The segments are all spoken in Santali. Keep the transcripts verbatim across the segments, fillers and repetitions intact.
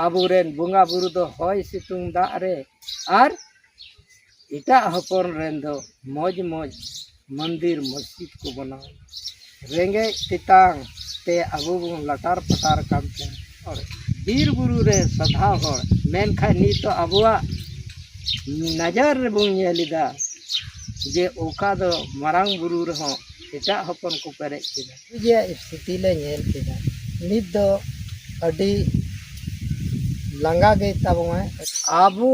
ᱟᱵᱚᱨᱮᱱ ᱵᱚᱸᱜᱟ ᱵᱩᱨᱩ ᱫᱚ ᱦᱚᱭ ᱥᱤᱛᱩᱝ ᱫᱟᱜ ᱨᱮ ᱟᱨ ᱮᱴᱟᱜ ᱦᱚᱯᱚᱱ ᱨᱮᱱ ᱫᱚ ᱢᱚᱡᱽ ᱢᱚᱡᱽ ᱢᱚᱱᱫᱤᱨ ᱢᱚᱥᱡᱤᱫ ᱠᱚ ᱵᱮᱱᱟᱣ᱾ ᱨᱮᱸᱜᱮᱡ ᱛᱮᱛᱟᱝ ᱛᱮ ᱟᱵᱚ ᱵᱚᱱ ᱞᱟᱴᱟᱨ ᱯᱟᱴᱟᱨ ᱠᱟᱱ ᱛᱟᱦᱮᱸ᱾ ᱦᱚᱲ, ᱵᱤᱨ ᱵᱩᱨᱩ ᱨᱮ ᱥᱟᱫᱷᱟᱣ ᱦᱚᱲ, ᱢᱮᱱᱠᱷᱟᱱ ᱱᱤᱛ ᱫᱚ ᱟᱵᱚᱣᱟᱜ ᱱᱟᱡᱟᱨ ᱨᱮᱵᱚᱱ ᱧᱮᱞ ᱮᱫᱟ ᱡᱮ ᱚᱠᱟ ᱫᱚ ᱢᱟᱨᱟᱝ ᱵᱩᱨᱩ ᱨᱮᱦᱚᱸ ᱮᱴᱟᱜ ᱦᱚᱯᱚᱱ ᱠᱚ ᱯᱮᱨᱮᱡ ᱠᱮᱫᱟ᱾ ᱡᱮ ᱥᱛᱷᱤᱛᱤ ᱞᱮ ᱧᱮᱞ ᱠᱮᱫᱟ, ᱱᱤᱛ ᱫᱚ ᱟᱹᱰᱤ ᱞᱟᱸᱜᱟ ᱜᱮ ᱛᱟᱵᱚᱱᱟᱭ᱾ ᱟᱵᱚ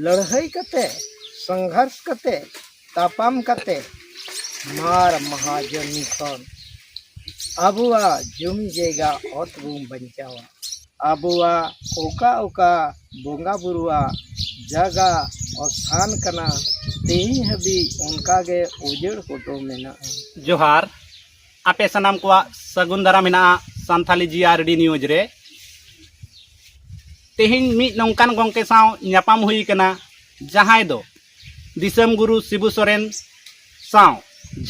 ᱞᱟᱹᱲᱦᱟᱹᱭ ᱠᱟᱛᱮ, ᱥᱚᱝᱜᱷᱟᱨᱥ ᱠᱟᱛᱮ, ᱛᱟᱯᱟᱢ ᱠᱟᱛᱮ ᱢᱟᱨ ᱢᱟᱦᱟᱡᱚᱱᱤ ᱠᱷᱚᱱ ᱟᱵᱚᱣᱟᱜ ᱡᱚᱢᱤ ᱡᱟᱭᱜᱟ ᱚᱛ ᱵᱚᱱ ᱵᱟᱧᱪᱟᱣᱟ᱾ ᱟᱵᱚᱣᱟᱜ ᱚᱠᱟ ᱚᱠᱟ ᱵᱚᱸᱜᱟ ᱵᱩᱨᱩᱣᱟᱜ ᱡᱟᱭᱜᱟ ᱚᱛᱷᱟᱱ ᱠᱟᱱᱟ, ᱛᱮᱦᱮᱧ ᱦᱟᱹᱵᱤᱡ ᱚᱱᱠᱟ ᱜᱮ ᱩᱡᱟᱹᱲ ᱦᱚᱴᱚ ᱢᱮᱱᱟᱜᱼᱟ᱾ ᱡᱚᱦᱟᱨ, ᱟᱯᱮ ᱥᱟᱱᱟᱢ ᱠᱚᱣᱟᱜ ᱥᱟᱹᱜᱩᱱ ᱫᱟᱨᱟᱢ ᱢᱮᱱᱟᱜᱼᱟ ᱥᱟᱱᱛᱷᱟᱞᱤ ᱡᱤ ᱟᱨ ᱰᱤ ᱱᱤᱭᱩᱡᱽ ᱨᱮ᱾ ᱛᱮᱦᱮᱧ ᱢᱤᱫ ᱱᱚᱝᱠᱟᱱ ᱜᱚᱢᱠᱮ ᱥᱟᱶ ᱧᱟᱯᱟᱢ ᱦᱩᱭ ᱠᱟᱱᱟ, ᱡᱟᱦᱟᱸᱭ ᱫᱚ ᱫᱤᱥᱚᱢ ᱜᱩᱨᱩ ᱥᱤᱵᱩ ᱥᱚᱨᱮᱱ ᱥᱟᱶ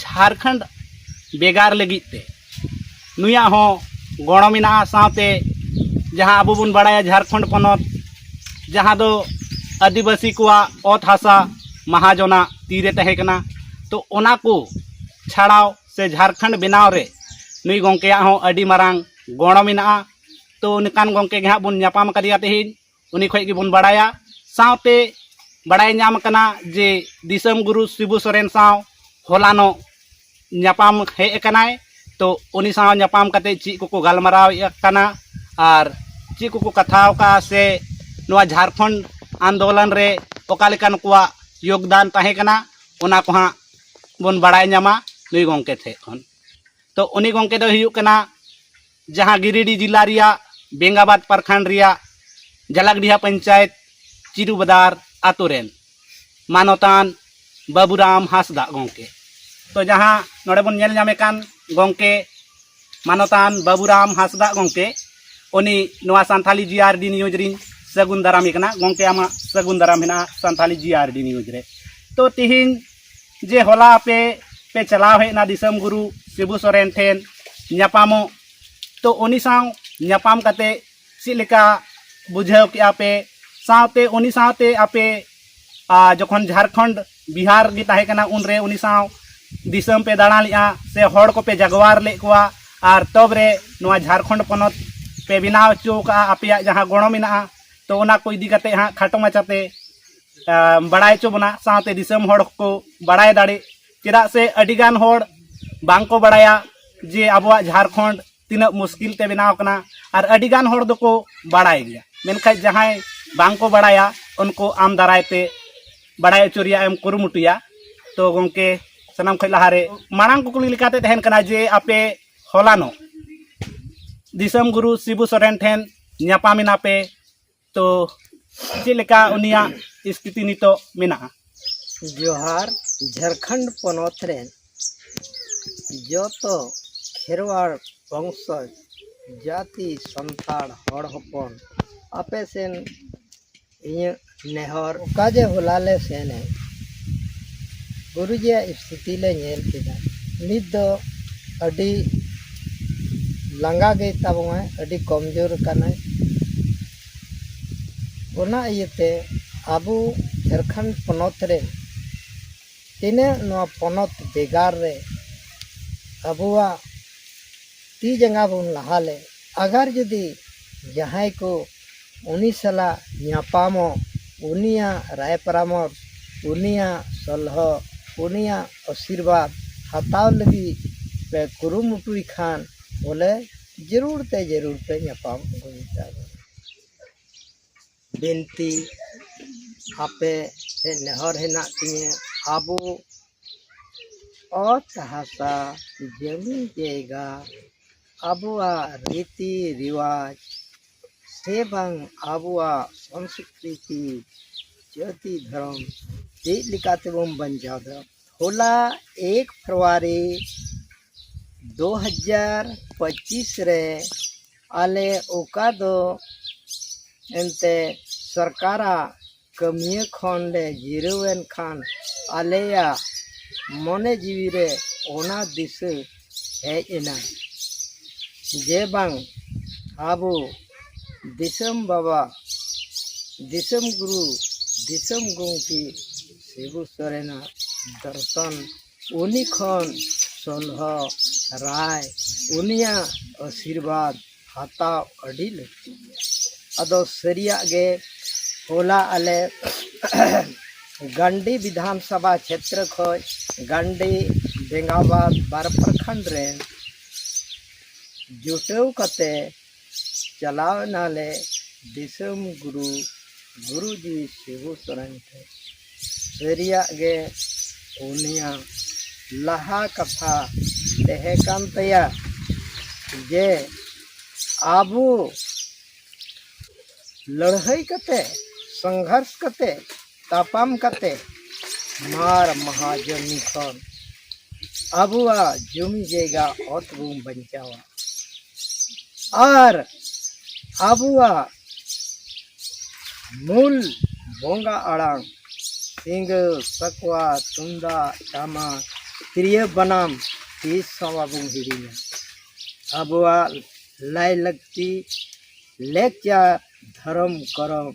ᱡᱷᱟᱲᱠᱷᱚᱸᱰ ᱵᱷᱮᱜᱟᱨ ᱞᱟᱹᱜᱤᱫ ᱛᱮ ᱱᱩᱭᱟᱜ ᱦᱚᱸ ᱜᱚᱲᱚ ᱢᱮᱱᱟᱜᱼᱟ᱾ ᱥᱟᱶᱛᱮ ᱡᱟᱦᱟᱸ ᱟᱵᱚ ᱵᱚᱱ ᱵᱟᱲᱟᱭᱟ ᱡᱷᱟᱲᱠᱷᱚᱸᱰ ᱯᱚᱱᱚᱛ, ᱡᱟᱦᱟᱸ ᱫᱚ ᱟᱹᱫᱤᱵᱟᱹᱥᱤ ᱠᱚᱣᱟᱜ ᱚᱛ ᱦᱟᱥᱟ ᱢᱟᱦᱟᱡᱚᱱᱟᱜ ᱛᱤᱨᱮ ᱛᱟᱦᱮᱸ ᱠᱟᱱᱟ, ᱛᱚ ᱚᱱᱟ ᱠᱚ ᱪᱷᱟᱲᱟᱣ ᱥᱮ ᱡᱷᱟᱲᱠᱷᱚᱸᱰ ᱵᱮᱱᱟᱣ ᱨᱮ ᱱᱩᱭ ᱜᱚᱢᱠᱮᱭᱟᱜ ᱦᱚᱸ ᱟᱹᱰᱤ ᱢᱟᱨᱟᱝ ᱜᱚᱲᱚ ᱢᱮᱱᱟᱜᱼᱟ᱾ ᱛᱚ ᱚᱱᱠᱟᱱ ᱜᱚᱢᱠᱮ ᱜᱮ ᱦᱟᱸᱜ ᱵᱚᱱ ᱧᱟᱯᱟᱢ ᱟᱠᱟᱫᱮᱭᱟ ᱛᱮᱦᱮᱧ, ᱩᱱᱤ ᱠᱷᱚᱡ ᱜᱮᱵᱚᱱ ᱵᱟᱲᱟᱭᱟ᱾ ᱥᱟᱶᱛᱮ ᱵᱟᱲᱟᱭ ᱧᱟᱢ ᱟᱠᱟᱱᱟ ᱡᱮ ᱫᱤᱥᱚᱢ ᱜᱩᱨᱩ ᱥᱤᱵᱩ ᱥᱚᱨᱮᱱ ᱥᱟᱶ ᱦᱚᱞᱟᱱᱚᱜ ᱧᱟᱯᱟᱢ ᱦᱮᱡ ᱟᱠᱟᱱᱟᱭ᱾ ᱛᱚ ᱩᱱᱤ ᱥᱟᱶ ᱧᱟᱯᱟᱢ ᱠᱟᱛᱮ ᱪᱮᱫ ᱠᱚᱠᱚ ᱜᱟᱞᱢᱟᱨᱟᱣ ᱠᱟᱱᱟ ᱟᱨ ᱪᱮᱫ ᱠᱚᱠᱚ ᱠᱟᱛᱷᱟᱣ ᱟᱠᱟᱫᱼᱟ ᱥᱮ ᱱᱚᱣᱟ ᱡᱷᱟᱲᱠᱷᱚᱸᱰ ᱟᱱᱫᱳᱞᱚᱱ ᱨᱮ ᱚᱠᱟ ᱞᱮᱠᱟ ᱱᱩᱠᱩᱣᱟᱜ ᱭᱳᱜᱽᱫᱟᱱ ᱛᱟᱦᱮᱸ ᱠᱟᱱᱟ, ᱚᱱᱟ ᱠᱚ ᱦᱟᱸᱜ ᱵᱚᱱ ᱵᱟᱲᱟᱭ ᱧᱟᱢᱟ ᱱᱩᱭ ᱜᱚᱢᱠᱮ ᱴᱷᱮᱡ ᱠᱷᱚᱱ᱾ ᱛᱚ ᱩᱱᱤ ᱜᱚᱢᱠᱮ ᱫᱚᱭ ᱦᱩᱭᱩᱜ ᱠᱟᱱᱟ ᱡᱟᱦᱟᱸ ᱜᱤᱨᱤᱰᱤ ᱡᱮᱞᱟ ᱨᱮᱭᱟᱜ ᱵᱮᱝᱜᱟᱵᱟᱫᱽ ᱯᱨᱚᱠᱷᱚᱸᱰ ᱨᱮᱭᱟᱜ ᱡᱟᱞᱟᱠᱰᱤᱦᱟ ᱯᱚᱧᱪᱟᱭᱮᱛ ᱪᱤᱨᱩᱵᱟᱫᱟᱨ ᱟᱛᱳ ᱨᱮᱱ ᱢᱟᱱᱚᱛᱟᱱ ᱵᱟᱹᱵᱩᱨᱟᱢ ᱦᱟᱸᱥᱫᱟᱜ ᱜᱚᱢᱠᱮ᱾ ᱛᱚ ᱡᱟᱦᱟᱸ ᱱᱚᱰᱮ ᱵᱚᱱ ᱧᱮᱞ ᱧᱟᱢᱮ ᱠᱟᱱ ᱜᱚᱢᱠᱮ ᱢᱟᱱᱚᱛᱟᱱ ᱵᱟᱹᱵᱩᱨᱟᱢ ᱦᱟᱸᱥᱫᱟᱜ ᱜᱚᱢᱠᱮ, ᱩᱱᱤ ᱱᱚᱣᱟ ᱥᱟᱱᱛᱷᱟᱞᱤ ᱡᱤ ᱟᱨ ᱰᱤ ᱱᱤᱭᱩᱡᱽ ᱨᱤᱧ ᱥᱟᱹᱜᱩᱱ ᱫᱟᱨᱟᱢᱮ ᱠᱟᱱᱟ᱾ ᱜᱚᱢᱠᱮ, ᱟᱢᱟᱜ ᱥᱟᱹᱜᱩᱱ ᱫᱟᱨᱟᱢ ᱦᱮᱱᱟᱜᱼᱟ ᱥᱟᱱᱛᱷᱟᱞᱤ ᱡᱤ ᱟᱨ ᱰᱤ ᱱᱤᱭᱩᱡᱽ ᱨᱮ᱾ ᱛᱚ ᱛᱤᱦᱤᱧ ᱡᱮ ᱦᱚᱞᱟ ᱟᱯᱮ ᱯᱮ ᱪᱟᱞᱟᱣ ᱦᱮᱡ ᱮᱱᱟ ᱫᱤᱥᱚᱢ ᱜᱩᱨᱩ ᱥᱤᱵᱩ ᱥᱚᱨᱮᱱ ᱴᱷᱮᱱ ᱧᱟᱯᱟᱢᱚᱜ, ᱛᱚ ᱩᱱᱤ ᱥᱟᱶ ᱧᱟᱯᱟᱢ ᱠᱟᱛᱮ ᱪᱮᱫ ᱞᱮᱠᱟ ᱵᱩᱡᱷᱟᱹᱣ ᱠᱮᱜᱼᱟ ᱯᱮ? ᱥᱟᱶᱛᱮ ᱩᱱᱤ ᱥᱟᱶᱛᱮ ᱟᱯᱮ, ᱟ, ᱡᱚᱠᱷᱚᱱ ᱡᱷᱟᱲᱠᱷᱚᱸᱰ ᱵᱤᱦᱟᱨ ᱜᱮ ᱛᱟᱦᱮᱸ ᱠᱟᱱᱟ, ᱩᱱᱨᱮ ᱩᱱᱤ ᱥᱟᱶ ᱫᱤᱥᱚᱢ ᱯᱮ ᱫᱟᱬᱟ ᱞᱮᱜᱼᱟ ᱥᱮ ᱦᱚᱲ ᱠᱚᱯᱮ ᱡᱟᱜᱣᱟᱨ ᱞᱮᱫ ᱠᱚᱣᱟ, ᱟᱨ ᱛᱚᱵᱨᱮ ᱱᱚᱣᱟ ᱡᱷᱟᱲᱠᱷᱚᱸᱰ ᱯᱚᱱᱚᱛ ᱯᱮ ᱵᱮᱱᱟᱣ ᱦᱚᱪᱚ ᱠᱟᱜᱼᱟ, ᱟᱯᱮᱭᱟᱜ ᱡᱟᱦᱟᱸ ᱜᱚᱲᱚ ᱢᱮᱱᱟᱜᱼᱟ, ᱛᱚ ᱚᱱᱟ ᱠᱚ ᱤᱫᱤ ᱠᱟᱛᱮ ᱦᱟᱸᱜ ᱠᱷᱟᱴᱚ ᱢᱟᱪᱷᱟᱛᱮ, ᱟ, ᱵᱟᱲᱟᱭ ᱦᱚᱪᱚ ᱵᱚᱱᱟ, ᱥᱟᱶᱛᱮ ᱫᱤᱥᱚᱢ ᱦᱚᱲ ᱠᱚ ᱵᱟᱲᱟᱭ ᱫᱟᱲᱮ᱾ ᱪᱮᱫᱟᱜ ᱥᱮ ᱟᱹᱰᱤᱜᱟᱱ ᱦᱚᱲ ᱵᱟᱝ ᱠᱚ ᱵᱟᱲᱟᱭᱟ ᱡᱮ ᱟᱵᱚᱣᱟᱜ ᱡᱷᱟᱲᱠᱷᱚᱸᱰ ᱛᱤᱱᱟᱹᱜ ᱢᱩᱥᱠᱤᱞ ᱛᱮ ᱵᱮᱱᱟᱣ ᱠᱟᱱᱟ, ᱟᱨ ᱟᱹᱰᱤᱜᱟᱱ ᱦᱚᱲ ᱫᱚᱠᱚ ᱵᱟᱲᱟᱭ ᱜᱮᱭᱟ, ᱢᱮᱱᱠᱷᱟᱱ ᱡᱟᱦᱟᱸᱭ ᱵᱟᱝ ᱠᱚ ᱵᱟᱲᱟᱭᱟ, ᱩᱱᱠᱩ ᱟᱢ ᱫᱟᱨᱟᱭ ᱛᱮ ᱵᱟᱲᱟᱭ ᱦᱚᱪᱚ ᱨᱮᱭᱟᱜ ᱮᱢ ᱠᱩᱨᱩᱢᱩᱴᱩᱭᱟ᱾ ᱛᱚ ᱜᱚᱢᱠᱮ, ᱥᱟᱱᱟᱢ ᱠᱷᱚᱱ ᱞᱟᱦᱟᱨᱮ ᱢᱟᱲᱟᱝ ᱠᱩᱠᱞᱤ ᱞᱮᱠᱟᱛᱮ ᱛᱟᱦᱮᱱ ᱠᱟᱱᱟ ᱡᱮ ᱟᱯᱮ ᱦᱚᱞᱟᱱᱚᱜ ᱫᱤᱥᱚᱢ ᱜᱩᱨᱩ ᱥᱤᱵᱩ ᱥᱚᱨᱮᱱ ᱴᱷᱮᱱ ᱧᱟᱯᱟᱢ ᱮᱱᱟ ᱯᱮ, ᱛᱚ ᱪᱮᱫ ᱞᱮᱠᱟ ᱩᱱᱤᱭᱟᱜ ᱥᱛᱷᱤᱛᱤ ᱱᱤᱛᱚᱜ ᱢᱮᱱᱟᱜᱼᱟ? ᱡᱚᱦᱟᱨ᱾ ᱡᱷᱟᱲᱠᱷᱚᱸᱰ ᱯᱚᱱᱚᱛ ᱨᱮᱱ ᱡᱚᱛᱚ ᱠᱷᱮᱨᱣᱟᱲ ᱵᱚᱝᱥᱚᱡᱽ ᱡᱟᱹᱛᱤ ᱥᱟᱱᱛᱟᱲ ᱦᱚᱲ ᱦᱚᱯᱚᱱ, ᱟᱯᱮ ᱥᱮᱱ ᱤᱧᱟᱹᱜ ᱱᱮᱦᱚᱨ, ᱚᱠᱟ ᱡᱮ ᱦᱚᱞᱟ ᱞᱮ ᱥᱮᱱ ᱮᱱ, ᱜᱩᱨᱩᱡᱤᱭᱟᱜ ᱥᱛᱷᱤᱛᱤ ᱞᱮ ᱧᱮᱞ ᱠᱮᱫᱟ᱾ ᱱᱤᱛ ᱫᱚ ᱟᱹᱰᱤ ᱞᱟᱸᱜᱟ ᱜᱮ ᱛᱟᱵᱚᱱᱟᱭ, ᱟᱹᱰᱤ ᱠᱚᱢᱡᱳᱨ ᱟᱠᱟᱱᱟᱭ᱾ ᱚᱱᱟ ᱤᱭᱟᱹᱛᱮ ᱟᱵᱚ ᱡᱷᱟᱲᱠᱷᱚᱸᱰ ᱯᱚᱱᱚᱛ ᱨᱮ ᱛᱤᱱᱟᱹᱜ ᱱᱚᱣᱟ ᱯᱚᱱᱚᱛ ᱵᱷᱮᱜᱟᱨ ᱨᱮ ᱟᱵᱚᱣᱟᱜ ᱛᱤ ᱡᱟᱸᱜᱟ ᱵᱚᱱ ᱞᱟᱦᱟ ᱞᱮ, ᱟᱜᱟᱨ ᱡᱩᱫᱤ ᱡᱟᱦᱟᱸᱭ ᱠᱚ ᱩᱱᱤ ᱥᱟᱞᱟᱜ ᱧᱟᱯᱟᱢᱚᱜ, ᱩᱱᱤᱭᱟᱜ ᱨᱟᱭ ᱯᱚᱨᱟᱢᱚᱨᱥ, ᱩᱱᱤᱭᱟᱜ ᱥᱚᱞᱦᱚ, ᱩᱱᱤᱭᱟᱜ ᱟᱥᱤᱨᱵᱟᱫᱽ ᱦᱟᱛᱟᱣ ᱞᱟᱹᱜᱤᱫ ᱯᱮ ᱠᱩᱨᱩᱢᱩᱴᱩᱭ ᱠᱷᱟᱱ, ᱵᱚᱞᱮ ᱡᱟᱹᱨᱩᱲ ᱛᱮ ᱡᱟᱹᱨᱩᱲ ᱯᱮ ᱧᱟᱯᱟᱢ ᱟᱹᱜᱩᱭ ᱛᱟᱵᱚᱱᱟ᱾ ᱵᱤᱱᱛᱤ ᱟᱯᱮ ᱴᱷᱮᱱ ᱱᱮᱦᱚᱨ ᱦᱮᱱᱟᱜ ᱛᱤᱧᱟᱹ, ᱟᱵᱚ ᱚᱛ ᱦᱟᱥᱟ ᱡᱚᱢᱤ ᱡᱟᱭᱜᱟ, ᱟᱵᱚᱣᱟᱜ ᱨᱤᱛᱤ ᱨᱮᱣᱟᱡᱽ ᱥᱮ ᱵᱟᱝ ᱟᱵᱚᱣᱟᱜ ᱥᱚᱝᱥᱠᱨᱤᱛᱤ, ᱡᱟᱹᱛᱤ ᱫᱷᱚᱨᱚᱢ ᱪᱮᱫ ᱞᱮᱠᱟ ᱛᱮᱵᱚᱱ ᱵᱟᱧᱪᱟᱣ ᱫᱟᱲᱮᱭᱟᱜᱼᱟ? ᱦᱚᱞᱟ ᱮᱠ ᱯᱷᱮᱵᱽᱨᱩᱣᱟᱨᱤ ᱫᱩ ᱦᱟᱡᱟᱨ ᱯᱚᱸᱪᱤᱥ ᱨᱮ ᱟᱞᱮ ᱚᱠᱟ ᱫᱚ ᱮᱱᱛᱮ ᱥᱚᱨᱠᱟᱨᱟᱜ ᱠᱟᱹᱢᱤᱭᱟᱹ ᱠᱷᱚᱱ ᱞᱮ ᱡᱤᱨᱟᱹᱣ ᱮᱱ ᱠᱷᱟᱱ ᱟᱞᱮᱭᱟᱜ ᱢᱚᱱᱮ ᱡᱤᱣᱤ ᱨᱮ ᱚᱱᱟ ᱫᱤᱥᱟᱹ ᱦᱮᱡ ᱮᱱᱟ ᱡᱮ ᱵᱟᱝ ᱟᱵᱚ ᱫᱤᱥᱚᱢ ᱵᱟᱵᱟ, ᱫᱤᱥᱚᱢ ᱜᱩᱨᱩ, ᱫᱤᱥᱚᱢ ᱜᱚᱢᱠᱮ ᱥᱤᱵᱩ ᱥᱚᱨᱮᱱᱟᱜ ᱫᱚᱨᱥᱚᱱ, ᱩᱱᱤ ᱠᱷᱚᱱ ᱥᱚᱞᱦᱚ ᱨᱟᱭ, ᱩᱱᱤᱭᱟᱜ ᱟᱥᱤᱨᱵᱟᱫᱽ ᱦᱟᱛᱟᱣ ᱟᱹᱰᱤ ᱞᱟᱹᱠᱛᱤ ᱜᱮᱭᱟ᱾ ᱟᱫᱚ ᱥᱟᱹᱨᱤᱭᱟᱜ ᱜᱮ, ᱦᱚᱞᱟ ᱟᱞᱮ ᱜᱟᱱᱰᱤ ᱵᱤᱫᱷᱟᱱ ᱥᱚᱵᱷᱟ ᱪᱷᱮᱛᱨᱚ ᱠᱷᱚᱱ ᱜᱟᱱᱰᱤ ᱵᱮᱸᱜᱟᱵᱟᱫᱽ ᱵᱟᱨ ᱯᱨᱚᱠᱷᱚᱸᱰ ᱨᱮᱱ ᱡᱩᱴᱟᱹᱣ ᱠᱟᱛᱮ ᱪᱟᱞᱟᱣ ᱮᱱᱟᱞᱮ ᱫᱤᱥᱚᱢ ᱜᱩᱨᱩ, ᱜᱩᱨᱩᱡᱤ ᱥᱤᱵᱩ ᱥᱚᱨᱮᱱ ᱴᱷᱮᱱ᱾ ᱥᱟᱹᱨᱤᱭᱟᱜ ᱜᱮ, ᱩᱱᱤᱭᱟᱜ ᱞᱟᱦᱟ ᱠᱟᱛᱷᱟ ᱛᱟᱦᱮᱸ ᱠᱟᱱ ᱛᱟᱭᱟ ᱡᱮ ᱟᱵᱚ ᱞᱟᱹᱲᱦᱟᱹᱭ ᱠᱟᱛᱮ, ᱥᱚᱝᱜᱷᱟᱨᱥ ᱠᱟᱛᱮ, ᱛᱟᱯᱟᱢ ᱠᱟᱛᱮ ᱢᱟᱨ ᱢᱟᱦᱟᱡᱚᱱᱤ ᱠᱷᱚᱱ ᱟᱵᱚᱣᱟᱜ ᱡᱚᱢᱤ ᱡᱟᱭᱜᱟ ᱚᱛ ᱵᱚᱱ ᱵᱟᱧᱪᱟᱣᱟ᱾ ᱟᱨ ᱟᱵᱚᱣᱟᱜ ᱢᱩᱞ ᱵᱚᱸᱜᱟ ᱟᱲᱟᱝ, ᱥᱤᱸᱜᱟᱹ, ᱥᱟᱠᱣᱟ, ᱛᱩᱢᱫᱟᱜ, ᱴᱟᱢᱟᱠ, ᱛᱤᱨᱭᱳ, ᱵᱟᱱᱟᱢ ᱛᱤᱥ ᱦᱚᱸ ᱵᱟᱵᱚᱱ ᱦᱤᱲᱤᱧᱟ᱾ ᱟᱵᱚᱣᱟᱜ ᱞᱟᱭ ᱞᱟᱹᱠᱛᱤ, ᱞᱮᱠᱪᱟᱨ, ᱫᱷᱚᱨᱚᱢ, ᱠᱚᱨᱚᱢ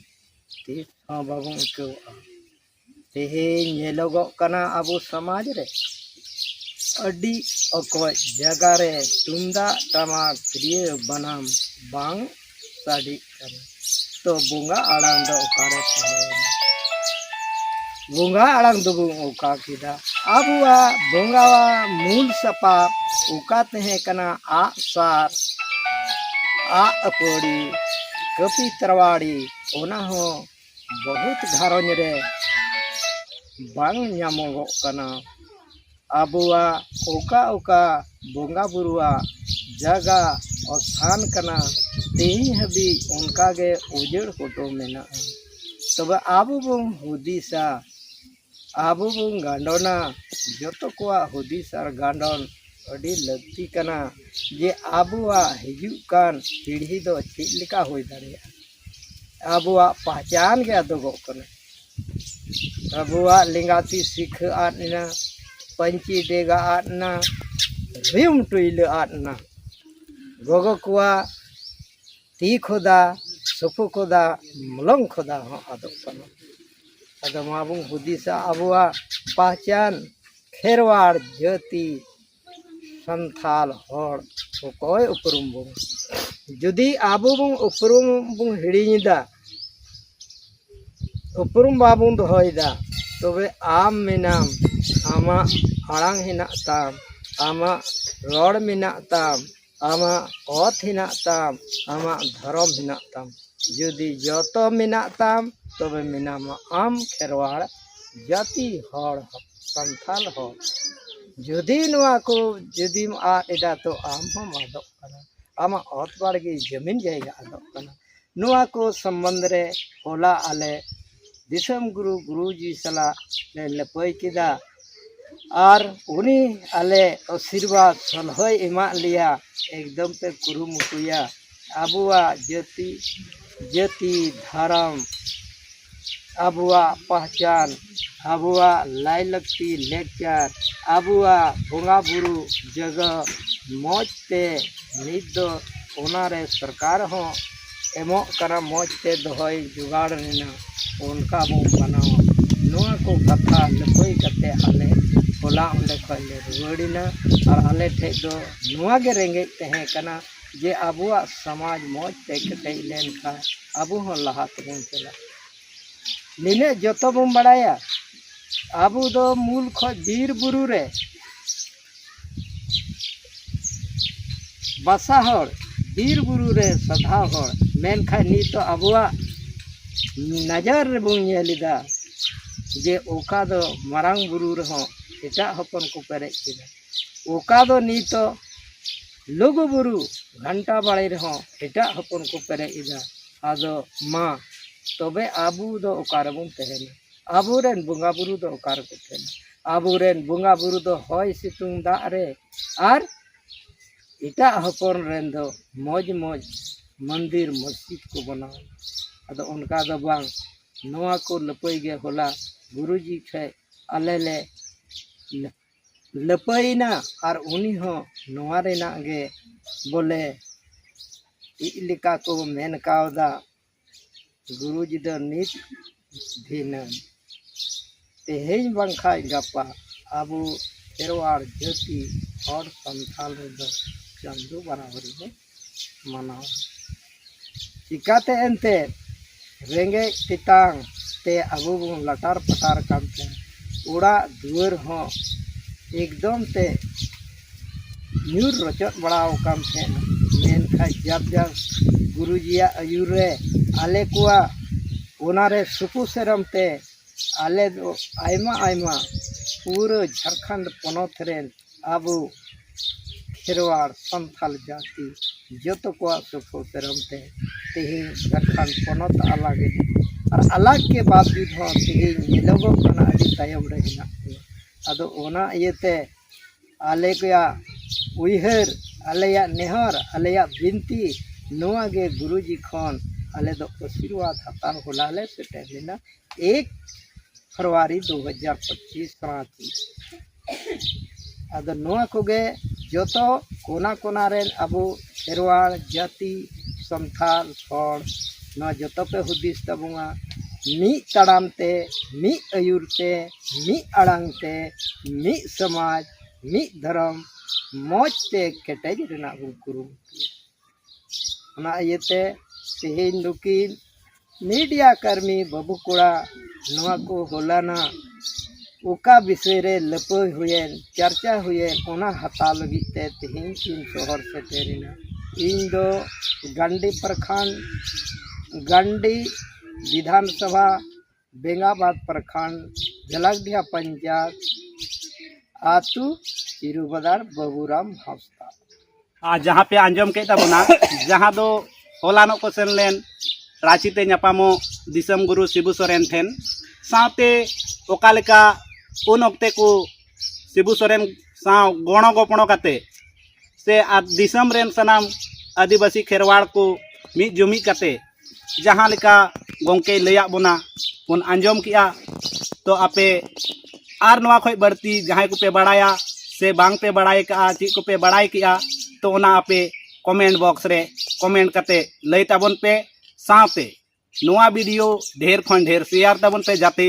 ᱛᱤᱥ ᱦᱚᱸ ᱵᱟᱵᱚᱱ ᱟᱹᱭᱠᱟᱹᱣᱟ᱾ ᱛᱮᱦᱮᱧ ᱧᱮᱞᱚᱜᱚᱜ ᱠᱟᱱᱟ ᱟᱵᱚ ᱥᱚᱢᱟᱡᱽ ᱨᱮ ᱟᱹᱰᱤ ᱚᱠᱚᱡ ᱡᱟᱭᱜᱟ ᱨᱮ ᱛᱩᱢᱫᱟᱜ, ᱴᱟᱢᱟᱠ, ᱛᱤᱨᱭᱳ, ᱵᱟᱱᱟᱢ ᱵᱟᱝ ᱥᱟᱰᱮᱜ ᱠᱟᱱᱟ᱾ ᱛᱚ ᱵᱚᱸᱜᱟ ᱟᱲᱟᱝ ᱫᱚ ᱚᱠᱟᱨᱮ ᱛᱟᱦᱮᱸᱭᱮᱱᱟ? ᱵᱚᱸᱜᱟ ᱟᱲᱟᱝ ᱫᱚᱵᱚᱱ ᱚᱠᱟ ᱠᱮᱫᱟ? ᱟᱵᱚᱣᱟᱜ ᱵᱚᱸᱜᱟ ᱢᱩᱞ ᱥᱟᱯᱟᱵ ᱚᱠᱟ ᱛᱟᱦᱮᱸ ᱠᱟᱱᱟ? ᱟᱜ ᱥᱟᱨ, ᱟᱜ ᱟᱹᱯᱟᱹᱲᱤ, ᱠᱟᱹᱯᱤ ᱛᱟᱨᱣᱟᱲᱤ, ᱚᱱᱟ ᱦᱚᱸ ᱵᱚᱦᱩᱛ ᱜᱷᱟᱨᱚᱸᱡᱽ ᱨᱮ ᱵᱟᱝ ᱧᱟᱢᱚᱜᱚᱜ ᱠᱟᱱᱟ᱾ ᱟᱵᱚᱣᱟᱜ ᱚᱠᱟ ᱚᱠᱟ ᱵᱚᱸᱜᱟ ᱵᱩᱨᱩᱣᱟᱜ ᱡᱟᱭᱜᱟ, ᱚᱥᱛᱷᱟᱱ ᱠᱟᱱᱟ, ᱛᱮᱦᱮᱧ ᱦᱟᱹᱵᱤᱡ ᱚᱱᱠᱟ ᱜᱮ ᱩᱡᱟᱹᱲ ᱦᱚᱴᱚ ᱢᱮᱱᱟᱜᱼᱟ᱾ ᱛᱚᱵᱮ ᱟᱵᱚ ᱵᱚᱱ ᱦᱩᱫᱤᱥᱟ, ᱟᱵᱚ ᱵᱚᱱ ᱜᱟᱸᱰᱚᱱᱟ, ᱡᱚᱛᱚ ᱠᱚᱣᱟᱜ ᱦᱩᱫᱤᱥ ᱟᱨ ᱜᱟᱸᱰᱚᱱ ᱟᱹᱰᱤ ᱞᱟᱹᱠᱛᱤ ᱠᱟᱱᱟ ᱡᱮ ᱟᱵᱚᱣᱟᱜ ᱦᱤᱡᱩᱜ ᱠᱟᱱ ᱯᱤᱲᱦᱤ ᱫᱚ ᱪᱮᱫ ᱞᱮᱠᱟ ᱦᱩᱭ ᱫᱟᱲᱮᱭᱟᱜᱼᱟ᱾ ᱟᱵᱚᱣᱟᱜ ᱯᱟᱦᱪᱟᱱ ᱜᱮ ᱟᱫᱚᱜᱚᱜ ᱠᱟᱱᱟ᱾ ᱟᱵᱚᱣᱟᱜ ᱞᱮᱸᱜᱟ ᱛᱤ ᱥᱤᱠᱷᱟᱹ ᱟᱫ ᱮᱱᱟ, ᱯᱟᱹᱧᱪᱤ ᱰᱮᱸᱜᱟ ᱟᱫ ᱮᱱᱟ, ᱨᱤᱢ ᱴᱩᱭᱞᱟᱹ ᱟᱫ ᱮᱱᱟ᱾ ᱜᱚᱜᱚ ᱠᱚᱣᱟᱜ ᱛᱤ ᱠᱷᱚᱫᱟ, ᱥᱩᱯᱩ ᱠᱷᱚᱫᱟ, ᱢᱚᱞᱚᱝ ᱠᱷᱚᱫᱟ ᱦᱚᱸ ᱟᱫᱚᱜ ᱠᱟᱱᱟ᱾ ᱟᱫᱚ ᱢᱟᱵᱚᱱ ᱦᱩᱫᱤᱥᱟ ᱟᱵᱚᱣᱟᱜ ᱯᱟᱦᱪᱟᱱ ᱠᱷᱮᱨᱣᱟᱲ ᱡᱟᱹᱛᱤ ᱥᱟᱱᱛᱷᱟᱞ ᱦᱚᱲ ᱚᱠᱚᱭ ᱩᱯᱨᱩᱢ ᱵᱚᱱ? ᱡᱩᱫᱤ ᱟᱵᱚ ᱵᱚᱱ ᱩᱯᱨᱩᱢ ᱵᱚᱱ ᱦᱤᱲᱤᱧ ᱮᱫᱟ, ᱩᱯᱨᱩᱢ ᱵᱟᱵᱚᱱ ᱫᱚᱦᱚᱭᱮᱫᱟ, ᱛᱚᱵᱮ ᱟᱢ ᱢᱮᱱᱟᱢ, ᱟᱢᱟᱜ ᱟᱲᱟᱝ ᱦᱮᱱᱟᱜ ᱛᱟᱢ, ᱟᱢᱟᱜ ᱨᱚᱲ ᱢᱮᱱᱟᱜ ᱛᱟᱢ, ᱟᱢᱟᱜ ᱚᱛ ᱦᱮᱱᱟᱜ ᱛᱟᱢ, ᱟᱢᱟᱜ ᱫᱷᱚᱨᱚᱢ ᱦᱮᱱᱟᱜ ᱛᱟᱢ᱾ ᱡᱩᱫᱤ ᱡᱚᱛᱚ ᱢᱮᱱᱟᱜ ᱛᱟᱢ, ᱛᱚᱵᱮ ᱢᱮᱱᱟᱢᱟ ᱟᱢ ᱠᱷᱮᱨᱣᱟᱲ ᱡᱟᱹᱛᱤ ᱦᱚᱲ, ᱥᱟᱱᱛᱷᱟᱞ ᱦᱚᱲ᱾ ᱡᱩᱫᱤ ᱱᱚᱣᱟ ᱠᱚ ᱡᱩᱫᱤᱢ ᱟᱫ ᱮᱫᱟ, ᱛᱚ ᱟᱢ ᱦᱚᱸᱢ ᱟᱫᱚᱜ ᱠᱟᱱᱟ, ᱟᱢᱟᱜ ᱚᱛ ᱵᱟᱲᱜᱮ ᱡᱟᱹᱢᱤᱱ ᱡᱟᱭᱜᱟ ᱟᱫᱚᱜ ᱠᱟᱱᱟ᱾ ᱱᱚᱣᱟ ᱠᱚ ᱥᱚᱢᱵᱚᱱᱫᱷ ᱨᱮ ᱦᱚᱞᱟ ᱟᱞᱮ ᱫᱤᱥᱚᱢ ᱜᱩᱨᱩ ᱜᱩᱨᱩᱡᱤ ᱥᱟᱞᱟᱜ ᱞᱮ ᱞᱟᱹᱯᱟᱹᱭ ᱠᱮᱫᱟ᱾ ᱟᱨ ᱩᱱᱤ ᱟᱞᱮ ᱟᱥᱤᱨᱵᱟᱫᱽ ᱥᱚᱞᱦᱚᱭ ᱮᱢᱟᱜ ᱞᱮᱭᱟ, ᱮᱠᱫᱚᱢ ᱯᱮ ᱠᱩᱨᱩᱢᱩᱴᱩᱭᱟ ᱟᱵᱚᱣᱟᱜ ᱡᱟᱹᱛᱤ, ᱡᱟᱹᱛᱤ ᱫᱷᱚᱨᱚᱢ, ᱟᱵᱚᱣᱟᱜ ᱯᱟᱦᱪᱟᱱ, ᱟᱵᱚᱣᱟᱜ ᱞᱟᱭᱞᱟᱹᱠᱛᱤ ᱞᱮᱠᱪᱟᱨ, ᱟᱵᱚᱣᱟᱜ ᱵᱚᱸᱜᱟ ᱵᱩᱨᱩ ᱡᱟᱭᱜᱟ ᱢᱚᱡᱽ ᱛᱮ ᱱᱤᱛ ᱫᱚ ᱚᱱᱟᱨᱮ ᱥᱚᱨᱠᱟᱨ ᱦᱚᱸ ᱮᱢᱚᱜ ᱠᱟᱱᱟ, ᱢᱚᱡᱽ ᱛᱮ ᱫᱚᱦᱚᱭ ᱡᱚᱜᱟᱲ ᱨᱮᱱᱟᱜ ᱚᱱᱠᱟ ᱵᱚᱱ ᱢᱟᱱᱟᱣᱟ᱾ ᱱᱚᱣᱟ ᱠᱚ ᱠᱟᱛᱷᱟ ᱞᱟᱹᱯᱟᱹᱭ ᱠᱟᱛᱮ ᱟᱞᱮ ᱦᱚᱞᱟ ᱚᱸᱰᱮ ᱠᱷᱚᱱ ᱞᱮ ᱨᱩᱣᱟᱹᱲ ᱮᱱᱟ᱾ ᱟᱨ ᱟᱞᱮ ᱴᱷᱮᱡ ᱫᱚ ᱱᱚᱣᱟ ᱜᱮ ᱨᱮᱸᱜᱮᱡ ᱛᱟᱦᱮᱸ ᱠᱟᱱᱟ ᱡᱮ ᱟᱵᱚᱣᱟᱜ ᱥᱚᱢᱟᱡᱽ ᱢᱚᱡᱽ ᱛᱮ ᱠᱮᱴᱮᱡ ᱞᱮᱱᱠᱷᱟᱱ ᱟᱵᱚ ᱦᱚᱸ ᱞᱟᱦᱟ ᱛᱮᱵᱚᱱ ᱪᱟᱞᱟᱜᱼᱟ᱾ ᱱᱤᱱᱟᱹᱜ ᱡᱚᱛᱚ ᱵᱚᱱ ᱵᱟᱲᱟᱭᱟ, ᱟᱵᱚ ᱫᱚ ᱢᱩᱞ ᱠᱷᱚᱡ ᱵᱤᱨ ᱵᱩᱨᱩ ᱨᱮ ᱵᱟᱥᱟ ᱦᱚᱲ, ᱵᱤᱨ ᱵᱩᱨᱩ ᱨᱮ ᱥᱟᱫᱷᱟᱣ ᱦᱚᱲ, ᱢᱮᱱᱠᱷᱟᱱ ᱱᱤᱛᱚᱜ ᱟᱵᱚᱣᱟᱜ ᱱᱟᱡᱟᱨ ᱨᱮᱵᱚᱱ ᱧᱮᱞ ᱮᱫᱟ ᱡᱮ ᱚᱠᱟ ᱫᱚ ᱢᱟᱨᱟᱝ ᱵᱩᱨᱩ ᱨᱮᱦᱚᱸ ᱮᱴᱟᱜ ᱦᱚᱯᱚᱱ ᱠᱚ ᱯᱮᱨᱮᱡ ᱠᱮᱫᱟ, ᱚᱠᱟ ᱫᱚ ᱱᱤᱛᱚᱜ ᱞᱩᱜᱩ ᱵᱩᱨᱩ ᱜᱷᱟᱱᱴᱟ ᱵᱟᱲᱮ ᱨᱮᱦᱚᱸ ᱮᱴᱟᱜ ᱦᱚᱯᱚᱱ ᱠᱚ ᱯᱮᱨᱮᱡ ᱮᱫᱟ᱾ ᱟᱫᱚ ᱢᱟ ᱛᱚᱵᱮ ᱟᱵᱚ ᱫᱚ ᱚᱠᱟ ᱨᱮᱵᱚᱱ ᱛᱟᱦᱮᱱᱟ? ᱟᱵᱚᱨᱮᱱ ᱵᱚᱸᱜᱟ ᱵᱩᱨᱩ ᱫᱚ ᱚᱠᱟ ᱨᱮᱠᱚ ᱛᱟᱦᱮᱱᱟ? ᱟᱵᱚᱨᱮᱱ ᱵᱚᱸᱜᱟ ᱵᱩᱨᱩ ᱫᱚ ᱦᱚᱭ ᱥᱤᱛᱩᱝ ᱫᱟᱜ ᱨᱮ ᱟᱨ ᱮᱴᱟᱜ ᱦᱚᱯᱚᱱ ᱨᱮᱱ ᱫᱚ ᱢᱚᱡᱽ ᱢᱚᱡᱽ ᱢᱚᱱᱫᱤᱨ ᱢᱚᱥᱡᱤᱫ ᱠᱚ ᱵᱮᱱᱟᱣᱟ᱾ ᱟᱫᱚ ᱚᱱᱠᱟ ᱫᱚ ᱵᱟᱝ, ᱱᱚᱣᱟ ᱠᱚ ᱞᱟᱹᱯᱟᱹᱭ ᱜᱮ ᱦᱚᱞᱟ ᱜᱩᱨᱩᱡᱤ ᱴᱷᱮᱡ ᱟᱞᱮ ᱞᱮ ᱞᱟᱹᱯᱟᱹᱭᱮᱱᱟ᱾ ᱟᱨ ᱩᱱᱤ ᱦᱚᱸ ᱱᱚᱣᱟ ᱨᱮᱱᱟᱜ ᱜᱮ ᱵᱚᱞᱮ ᱪᱮᱫ ᱞᱮᱠᱟ ᱠᱚ ᱢᱮᱱ ᱠᱟᱣᱫᱟ, ᱜᱩᱨᱩᱡᱤ ᱫᱚ ᱱᱤᱛ ᱫᱷᱤᱱᱟᱹᱝ, ᱛᱮᱦᱮᱧ ᱵᱟᱝᱠᱷᱟᱡ ᱜᱟᱯᱟ ᱟᱵᱚ ᱠᱷᱮᱨᱣᱟᱲ ᱡᱟᱹᱛᱤ ᱦᱚᱲ ᱥᱟᱱᱛᱟᱲ ᱨᱮᱫᱚ ᱪᱟᱸᱫᱚ ᱵᱟᱨᱟᱵᱟᱹᱨᱤ ᱵᱚ ᱢᱟᱱᱟᱣᱟ᱾ ᱪᱤᱠᱟᱛᱮ ᱮᱱᱛᱮ ᱨᱮᱸᱜᱮᱡ ᱛᱮᱛᱟᱝ ᱛᱮ ᱟᱵᱚ ᱵᱚᱱ ᱞᱟᱴᱟᱨ ᱯᱟᱴᱟᱨ ᱠᱟᱱ ᱛᱟᱦᱮᱸ, ᱚᱲᱟᱜ ᱫᱩᱣᱟᱹᱨ ᱦᱚᱸ ᱮᱠᱫᱚᱢ ᱛᱮ ᱧᱩᱨ ᱨᱚᱪᱚᱫ ᱵᱟᱲᱟ ᱟᱠᱟᱱ ᱛᱟᱦᱮᱸᱱᱟ᱾ ᱢᱮᱱᱠᱷᱟᱱ ᱡᱟᱵ ᱡᱟᱵ ᱜᱩᱨᱩᱡᱤᱭᱟᱜ ᱟᱹᱭᱩᱨ ᱨᱮ ᱟᱞᱮ ᱠᱚᱣᱟᱜ ᱚᱱᱟᱨᱮ ᱥᱩᱠᱩ ᱥᱮᱨᱚᱢ ᱛᱮ ᱟᱞᱮ ᱫᱚ ᱟᱭᱢᱟ ᱟᱭᱢᱟ ᱯᱩᱨᱟᱹ ᱡᱷᱟᱲᱠᱷᱚᱸᱰ ᱯᱚᱱᱚᱛ ᱨᱮᱱ ᱟᱵᱚ ᱠᱷᱮᱨᱣᱟᱲ ᱥᱟᱱᱛᱟᱞ ᱡᱟᱹᱛᱤ ᱡᱚᱛᱚ ᱠᱚᱣᱟᱜ ᱥᱩᱠᱩ ᱥᱮᱨᱚᱢ ᱛᱮ ᱛᱮᱦᱮᱧ ᱡᱷᱟᱲᱠᱷᱚᱸᱰ ᱯᱚᱱᱚᱛ ᱟᱞᱟᱜᱽ ᱮᱱᱟ᱾ ᱟᱨ ᱟᱞᱟᱜᱽ ᱜᱮ ᱵᱟᱵᱡᱩᱫ ᱦᱚᱸ ᱛᱮᱦᱮᱧ ᱧᱮᱞᱚᱜᱚᱜ ᱠᱟᱱᱟ ᱟᱹᱰᱤ ᱛᱟᱭᱚᱢ ᱨᱮ ᱦᱮᱱᱟᱜ ᱵᱚᱱᱟ᱾ ᱟᱫᱚ ᱚᱱᱟ ᱤᱭᱟᱹᱛᱮ ᱟᱞᱮ ᱠᱚᱭᱟᱜ ᱩᱭᱦᱟᱹᱨ, ᱟᱞᱮᱭᱟᱜ ᱱᱮᱦᱚᱨ, ᱟᱞᱮᱭᱟᱜ ᱵᱤᱱᱛᱤ, ᱱᱚᱣᱟ ᱜᱮ ᱜᱩᱨᱩᱡᱤ ᱠᱷᱚᱱ ᱟᱞᱮ ᱫᱚ ᱟᱥᱤᱨᱵᱟᱫᱽ ᱦᱟᱛᱟᱣ ᱦᱚᱞᱟ ᱞᱮ ᱥᱮᱴᱮᱨ ᱞᱮᱱᱟ, ᱮᱠ ᱯᱷᱮᱵᱽᱨᱩᱣᱟᱨᱤ ᱫᱩ ᱦᱟᱡᱟᱨ ᱯᱚᱸᱪᱤᱥ, ᱨᱟᱸᱪᱤ᱾ ᱟᱫᱚ ᱱᱚᱣᱟ ᱠᱚᱜᱮ ᱡᱚᱛᱚ ᱠᱚᱱᱟ ᱠᱚᱱᱟ ᱨᱮᱱ ᱟᱵᱚ ᱠᱷᱮᱨᱣᱟᱲ ᱡᱟᱹᱛᱤ ᱥᱟᱱᱛᱟᱲ ᱦᱚᱲ, ᱱᱚᱣᱟ ᱡᱚᱛᱚ ᱯᱮ ᱦᱩᱫᱤᱥ ᱛᱟᱵᱚᱱᱟ᱾ ᱢᱤᱫ ᱛᱟᱲᱟᱢ ᱛᱮ, ᱢᱤᱫ ᱟᱹᱭᱩᱨ ᱛᱮ, ᱢᱤᱫ ᱟᱲᱟᱝ ᱛᱮ, ᱢᱤᱫ ᱥᱚᱢᱟᱡᱽ, ᱢᱤᱫ ᱫᱷᱚᱨᱚᱢ ᱢᱚᱡᱽ ᱛᱮ ᱠᱮᱴᱮᱡ ᱨᱮᱱᱟᱜ ᱵᱚᱱ ᱠᱩᱨᱩᱢᱩᱴᱩᱭᱟ᱾ ᱚᱱᱟ ᱤᱭᱟᱹᱛᱮ ᱛᱮᱦᱮᱧ ᱱᱩᱠᱤᱱ ᱢᱤᱰᱤᱭᱟ ᱠᱟᱹᱨᱢᱤ ᱵᱟᱹᱵᱩ ᱠᱚᱲᱟ ᱱᱚᱣᱟ ᱠᱚ ᱦᱚᱞᱟᱱᱟ ᱚᱠᱟ ᱵᱤᱥᱚᱭ ᱨᱮ ᱞᱟᱹᱯᱟᱹᱭ ᱦᱩᱭᱮᱱ, ᱪᱟᱨᱪᱟ ᱦᱩᱭᱮᱱ, ᱚᱱᱟ ᱦᱟᱛᱟᱣ ᱞᱟᱹᱜᱤᱫ ᱛᱮ ᱛᱮᱦᱮᱧ ᱠᱤᱱ ᱥᱚᱦᱚᱨ ᱥᱮᱴᱮᱨᱮᱱᱟ᱾ ᱤᱧ ᱫᱚ ᱜᱟᱱᱰᱤ ᱯᱨᱚᱠᱷᱚᱸᱰ, ᱜᱟᱱᱰᱤ ᱵᱤᱫᱷᱟᱱ ᱥᱚᱵᱷᱟ, ᱵᱮᱸᱜᱟᱵᱟᱫᱽ ᱯᱨᱚᱠᱷᱚᱸᱰ, ᱡᱷᱟᱞᱟᱠᱰᱤᱦᱟ ᱯᱚᱧᱪᱟᱭᱮᱛ, ᱟᱹᱛᱩ ᱪᱤᱨᱩᱵᱟᱫᱟᱨ, ᱵᱟᱹᱵᱩᱨᱟᱢ ᱦᱟᱸᱥᱫᱟ᱾ ᱟᱨ ᱡᱟᱦᱟᱸ ᱯᱮ ᱟᱸᱡᱚᱢ ᱠᱮᱫ ᱛᱟᱵᱚᱱᱟ, ᱡᱟᱦᱟᱸ ᱫᱚ ᱦᱚᱞᱟᱱᱚᱜ ᱠᱚ ᱥᱮᱱ ᱞᱮᱱ ᱨᱟᱸᱪᱤ ᱛᱮ ᱧᱟᱯᱟᱢᱚᱜ ᱫᱤᱥᱚᱢ ᱜᱩᱨᱩ ᱥᱤᱵᱩ ᱥᱚᱨᱮᱱ ᱴᱷᱮᱱ, ᱥᱟᱶᱛᱮ ᱚᱠᱟ ᱞᱮᱠᱟ ᱩᱱ ᱚᱠᱛᱮ ᱠᱚ ᱥᱤᱵᱩ ᱥᱚᱨᱮᱱ ᱥᱟᱶ ᱜᱚᱲᱚ ᱜᱚᱯᱚᱲᱚ ᱠᱟᱛᱮ ᱥᱮ ᱟᱨ ᱫᱤᱥᱚᱢ ᱨᱮᱱ ᱥᱟᱱᱟᱢ ᱟᱹᱫᱤᱵᱟᱹᱥᱤ ᱠᱷᱮᱨᱣᱟᱲ ᱠᱚ ᱢᱤᱫ ᱡᱩᱢᱤᱫ ᱠᱟᱛᱮ ᱡᱟᱦᱟᱸ ᱞᱮᱠᱟ ᱜᱚᱢᱠᱮᱭ ᱞᱟᱹᱭᱟᱫ ᱵᱚᱱᱟ ᱵᱚᱱ ᱟᱸᱡᱚᱢ ᱠᱮᱜᱼᱟ᱾ ᱛᱚ ᱟᱯᱮ ᱟᱨ ᱱᱚᱣᱟ ᱠᱷᱚᱡ ᱵᱟᱹᱲᱛᱤ ᱡᱟᱦᱟᱸᱭ ᱠᱚᱯᱮ ᱵᱟᱲᱟᱭᱟ ᱥᱮ ᱵᱟᱝ ᱯᱮ ᱵᱟᱲᱟᱭ ᱠᱟᱜᱼᱟ, ᱪᱮᱫ ᱠᱚᱯᱮ ᱵᱟᱲᱟᱭ ᱠᱮᱜᱼᱟ, ᱛᱚ ᱚᱱᱟ ᱟᱯᱮ ᱠᱚᱢᱮᱱᱴ ᱵᱚᱠᱥ ᱨᱮ comment ᱠᱟᱛᱮ ᱞᱟᱹᱭ ᱛᱟᱵᱚᱱ ᱯᱮ᱾ ᱥᱟᱶᱛᱮ ᱱᱚᱣᱟ video ᱰᱷᱮᱨ ᱠᱷᱚᱱ ᱰᱷᱮᱨ share ᱛᱟᱵᱚᱱ ᱯᱮ, ᱡᱟᱛᱮ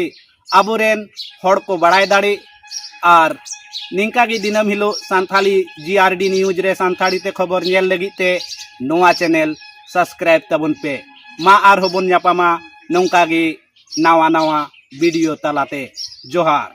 ᱟᱵᱚᱨᱮᱱ ᱦᱚᱲ ᱠᱚ ᱵᱟᱲᱟᱭ ᱫᱟᱲᱮᱜ᱾ ᱟᱨ ᱱᱤᱝᱠᱟ ᱜᱮ ᱫᱤᱱᱟᱹᱢ ᱦᱤᱞᱳᱜ ᱥᱟᱱᱛᱷᱟᱞᱤ GRD news ᱨᱮ ᱥᱟᱱᱛᱷᱟᱲᱤ ᱛᱮ ᱠᱷᱚᱵᱚᱨ ᱧᱮᱞ ᱞᱟᱹᱜᱤᱫ ᱛᱮ ᱱᱚᱣᱟ channel subscribe ᱛᱟᱵᱚᱱ ᱯᱮ᱾ ᱢᱟ ᱟᱨᱦᱚᱸ ᱵᱚᱱ ᱧᱟᱯᱟᱢᱟ ᱱᱚᱝᱠᱟ ᱜᱮ ᱱᱟᱣᱟ ᱱᱟᱣᱟ video ᱛᱟᱞᱟᱛᱮ᱾ ᱡᱚᱦᱟᱨ᱾